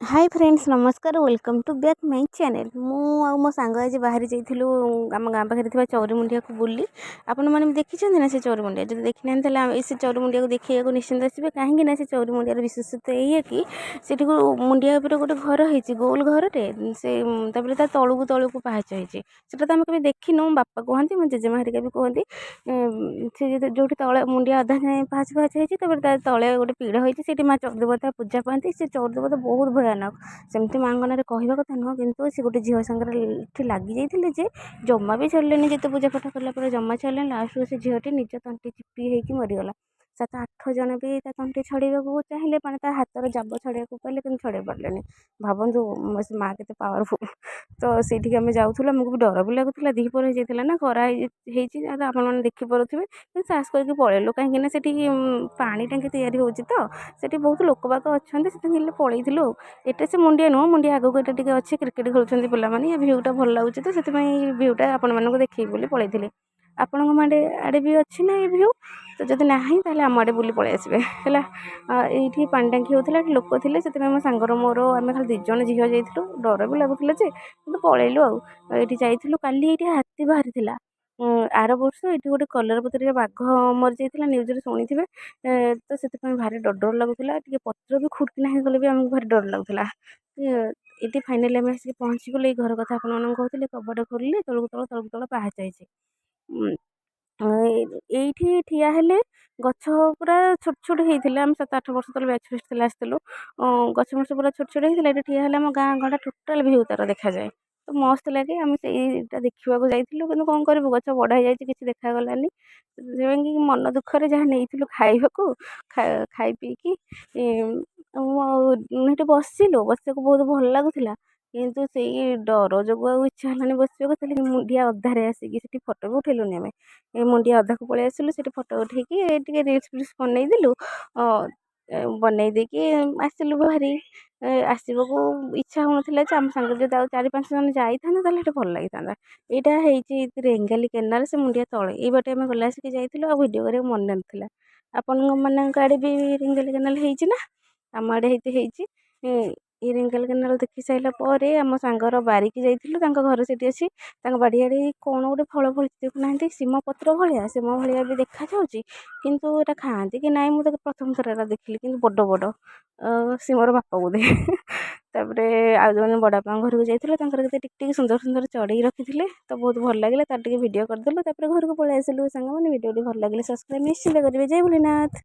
High friends, ନମସ୍କାର। Welcome to back my channel. ମୁଁ ଆଉ ମୋ ସାଙ୍ଗ ଆଜି ବାହାରି ଯାଇଥିଲୁ ଆମ ଗାଁ ପାଖରେ ଥିବା ଚଉରିମୁଣ୍ଡିଆକୁ ବୁଲି। ଆପଣମାନେ ବି ଦେଖିଛନ୍ତି ନା ସେ ଚଉରିମୁଣ୍ଡିଆ? ଯଦି ଦେଖିନାହାନ୍ତି, ତାହେଲେ ଆମେ ସେ ଚଉରିମୁଣ୍ଡିଆକୁ ଦେଖିବାକୁ ନିଶ୍ଚିନ୍ତ ଆସିବେ। କାହିଁକି ନା ସେ ଚଉରିମୁଣ୍ଡିଆର ବିଶେଷତ୍ୱ ଏଇଆ କି ସେଠିକୁ ମୁଣ୍ଡିଆ ଉପରେ ଗୋଟେ ଘର ହେଇଛି, ଗୋଲ ଘରଟେ ସେ। ତାପରେ ତା ତଳକୁ ତଳକୁ ପାହାଚ ହେଇଛି। ସେଟା ତ ଆମେ କେବେ ଦେଖିନୁ। ବାପା କୁହନ୍ତି, ମୋ ଜେଜେମା ହେରିକା ବି କୁହନ୍ତି, ସେ ଯେଉଁଠି ତଳେ ମୁଣ୍ଡିଆ ଅଧା ଯାଏଁ ପାହାଚ ପାହାଚ ହେଇଛି, ତାପରେ ତା ତଳେ ଗୋଟେ ପୀଢ଼ ହେଇଛି, ସେଇଠି ମା ଚଉରିଦେବତା ପୂଜା ପାଆନ୍ତି। ସେ ଚଉରିଦେବତା ବହୁତ ଭୟାନକ। ସେମିତି ମାଆଙ୍କ ନାଁରେ କହିବା କଥା ନୁହଁ, କିନ୍ତୁ ସେ ଗୋଟେ ଝିଅ ସାଙ୍ଗରେ ଏଠି ଲାଗିଯାଇଥିଲେ ଯେ ଜମା ବି ଛାଡ଼ିଲେନି। ଯେତେ ପୂଜା ପାଠ କଲା ପରେ ଜମା ଛାଡ଼ିଲେନି। ଲାଷ୍ଟକୁ ସେ ଝିଅଟି ନିଜ ତଣ୍ଟି ଚିପି ହେଇକି ମରିଗଲା। ସାତ ଆଠ ଜଣ ବି ତା ତଣ୍ଟି ଛଡ଼େଇବାକୁ ଚାହିଁଲେ, ମାନେ ତା ହାତର ଜାବ ଛଡ଼େଇବାକୁ କହିଲେ, କିନ୍ତୁ ଛଡ଼େଇ ପାରିଲେନି। ଭାବନ୍ତୁ ସେ ମା କେତେ ପାୱାରଫୁଲ୍। ତ ସେଇଠିକି ଆମେ ଯାଉଥିଲୁ, ଆମକୁ ବି ଡର ବି ଲାଗୁଥିଲା। ଦ୍ୱିପହର ହେଇଯାଇଥିଲା ନା, ଖରା ହେଇଛି ତ ଆପଣମାନେ ଦେଖିପାରୁଥିବେ। କିନ୍ତୁ ସାହସ କରିକି ପଳେଇଲୁ, କାହିଁକିନା ସେଠି ପାଣି ଟାଙ୍କି ତିଆରି ହେଉଛି, ତ ସେଠି ବହୁତ ଲୋକବାକ ଅଛନ୍ତି, ସେଥିପାଇଁ ହେଲେ ପଳେଇଥିଲୁ। ଆଉ ଏଇଟା ସେ ମୁଣ୍ଡିଆ ନୁହଁ, ମୁଣ୍ଡିଆ ଆଗକୁ ଏଇଟା ଟିକେ ଅଛି। କ୍ରିକେଟ୍ ଖେଳୁଛନ୍ତି ପିଲାମାନେ। ଏ ଭ୍ୟୁଟା ଭଲ ଲାଗୁଛି, ତ ସେଥିପାଇଁ ଭ୍ୟୁଟା ଆପଣମାନଙ୍କୁ ଦେଖେଇବି ବୋଲି ପଳେଇଥିଲି। ଆପଣଙ୍କ ଆଡ଼େ ବି ଅଛି ନା ଏ ଭ୍ୟୁ? ତ ଯଦି ନାହିଁ, ତାହେଲେ ଆମ ଆଡ଼େ ବୁଲି ପଳେଇ ଆସିବେ, ହେଲା। ଏଇଠି ପାଣି ଟାଙ୍କି ହେଉଥିଲା, ଏଠି ଲୋକ ଥିଲେ, ସେଥିପାଇଁ ମୋ ସାଙ୍ଗର ମୋର ଆମେ ଖାଲି ଦୁଇ ଜଣ ଝିଅ ଯାଇଥିଲୁ। ଡର ବି ଲାଗୁଥିଲା ଯେ, କିନ୍ତୁ ପଳେଇଲୁ। ଆଉ ଏଇଠି ଯାଇଥିଲୁ କାଲି, ଏଇଠି ହାତୀ ବାହାରିଥିଲା। ଆର ବର୍ଷ ଏଇଠି ଗୋଟେ କଲରାପତରିଆ ବାଘ ମରିଯାଇଥିଲା, ନ୍ୟୁଜ୍ରେ ଶୁଣିଥିବେ। ତ ସେଥିପାଇଁ ଭାରି ଡର ଡର ଲାଗୁଥିଲା ଟିକେ। ପତ୍ର ବି ଖୁଡ଼କିନା ହେଇଗଲେ ବି ଆମକୁ ଭାରି ଡର ଲାଗୁଥିଲା। ଏଇଠି ଫାଇନାଲି ଆମେ ଆସିକି ପହଞ୍ଚିଗଲୁ। ଏଇ ଘର କଥା ଆପଣମାନଙ୍କୁ କହୁଥିଲି। କବାଟ ଖୋଲିଲେ ତଳକୁ ତଳ ତଳକୁ ତଳ ପାହାଚ ହେଇଛି। ଏଇଠି ଠିଆ ହେଲେ ଗଛ ପୁରା ଛୋଟ ଛୋଟ ହେଇଥିଲା। ଆମେ 7-8 ବର୍ଷ ତଳେ ବ୍ୟାଚ୍ ଫିଷ୍ଟ ଥିଲା, ଆସିଥିଲୁ। ଗଛ ମଛ ପୁରା ଛୋଟ ଛୋଟ ହେଇଥିଲା। ଏଇଠି ଠିଆ ହେଲେ ଆମ ଗାଁ ଗଣ୍ଡା ଟୋଟାଲ୍ ଭ୍ୟୁ ତାର ଦେଖାଯାଏ, ତ ମସ୍ତ ଲାଗେ। ଆମେ ସେଇଟା ଦେଖିବାକୁ ଯାଇଥିଲୁ, କିନ୍ତୁ କ'ଣ କରିବୁ, ଗଛ ବଡ଼ ହେଇଯାଇଛି, କିଛି ଦେଖାଗଲାନି। ସେଥିପାଇଁ ମନ ଦୁଃଖରେ ଯାହା ନେଇଥିଲୁ ଖାଇବାକୁ, ଖାଇ ପିଇକି ଆଉ ସେଠି ବସିଲୁ। ବସିବାକୁ ବହୁତ ଭଲ ଲାଗୁଥିଲା, କିନ୍ତୁ ସେଇ ଡର ଯୋଗୁଁ ଆଉ ଇଚ୍ଛା ହେଲାନି ବସିବାକୁ। ତାହେଲେ ମୁଣ୍ଡିଆ ଅଧାରେ ଆସିକି ସେଠି ଫଟୋ ବି ଉଠେଇଲୁନି ଆମେ। ଏ ମୁଣ୍ଡିଆ ଅଧାକୁ ପଳେଇ ଆସିଲୁ, ସେଠି ଫଟୋ ଉଠେଇକି ଟିକେ ରିଲ୍ସ ଫିଲ୍ସ ବନେଇଦେଲୁ। ବନେଇ ଦେଇକି ଆସିଲୁ ଭାରି। ଆସିବାକୁ ଇଚ୍ଛା ହେଉନଥିଲା ଯେ ଆମ ସାଙ୍ଗରେ ଯଦି ଆଉ ଚାରି ପାଞ୍ଚ ଜଣ ଯାଇଥାନ୍ତେ, ତାହେଲେ ସେଠି ଭଲ ଲାଗିଥାନ୍ତା। ଏଇଟା ହେଇଛି ରେଙ୍ଗାଲି କେନାଲ, ସେ ମୁଣ୍ଡିଆ ତଳେ। ଏଇ ବାଟେ ଆମେ ଗଲା ଆସିକି ଯାଇଥିଲୁ, ଆଉ ଭିଡ଼ିଓ କରିବାକୁ ମନେ ନଥିଲା। ଆପଣଙ୍କ ମାନଙ୍କ ଆଡ଼େ ବି ରେଙ୍ଗାଲି କେନାଲ ହେଇଛି ନା? ଆମ ଆଡ଼େ ହେଇଛି। ଏଇ ରେଙ୍ଗାଲି କେନାଲ ଦେଖି ସାରିଲା ପରେ ଆମ ସାଙ୍ଗର ବାରିକି ଯାଇଥିଲୁ। ତାଙ୍କ ଘର ସେଠି ଅଛି। ତାଙ୍କ ବାଡ଼ିଆଡ଼େ କ'ଣ ଗୋଟେ ଫଳ ଫଳିଛି, ଦେଖୁନାହାନ୍ତି। ସିମ ପତ୍ର ଭଳିଆ, ସିମ ଭଳିଆ ବି ଦେଖାଯାଉଛି, କିନ୍ତୁ ଏଇଟା ଖାଆନ୍ତି କି ନାହିଁ, ମୁଁ ତାକୁ ପ୍ରଥମ ଥର ଏଟା ଦେଖିଲି। କିନ୍ତୁ ବଡ଼ ବଡ଼, ସିମର ବାପା ବୋଧେ। ତାପରେ ଆଉ ଜଣେ ବଡ଼ବାପାଙ୍କ ଘରକୁ ଯାଇଥିଲୁ। ତାଙ୍କର କେତେ ଟିକ ଟିକ ସୁନ୍ଦର ସୁନ୍ଦର ଚଢ଼େଇ ରଖିଥିଲେ, ତ ବହୁତ ଭଲ ଲାଗିଲା। ତାର ଟିକେ ଭିଡ଼ିଓ କରିଦେଲୁ, ତାପରେ ଘରକୁ ପଳେଇ ଆସିଲୁ। ସାଙ୍ଗମାନେ, ଭିଡ଼ିଓଟି ଭଲ ଲାଗିଲେ ସବସ୍କ୍ରାଇବ୍ ନିଶ୍ଚିନ୍ତ କରିବେ। ଜୟ ଭୋଲେନାଥ।